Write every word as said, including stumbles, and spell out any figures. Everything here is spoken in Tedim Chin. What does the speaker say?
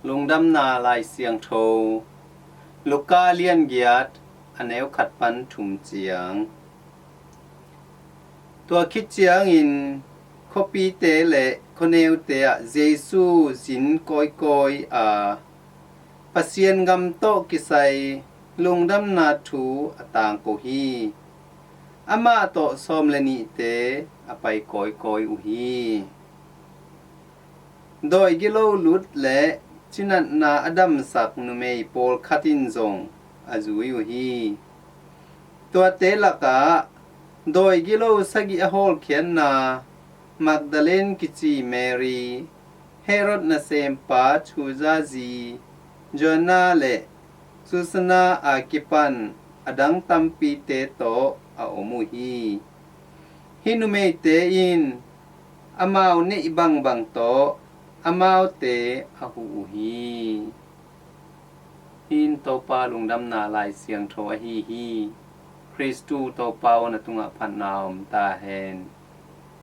Lungdamna Lai Siangtho, Luka lian giat, a neu khat pan thum ciang. Tua khit ciangin khuapite le khuaneute ah Jesu zin kawikawi a, Pasian gam tawh kisai lungdamna thu a tangko hi. Amah tawh sawm le nihte a pai kawikawi uh hi. Dawi gilo lut le cinatna a damsak numei pawlkhat in zong a zui uh hi. Tuate lakah dawi gilo sagih a hawlkhiatna Magdalene kici Mary, Herod nasempa Chuza zi Joanna le Susanna a kipan a dang tampite tawh a om uh hi. Hih numeite in amau neih bangbang tawh amaute a huh uh hi. Hih in Topa lungdamna Lai Siangtho ahi hi. Khristu Topa aw, na tungah phatna om ta hen.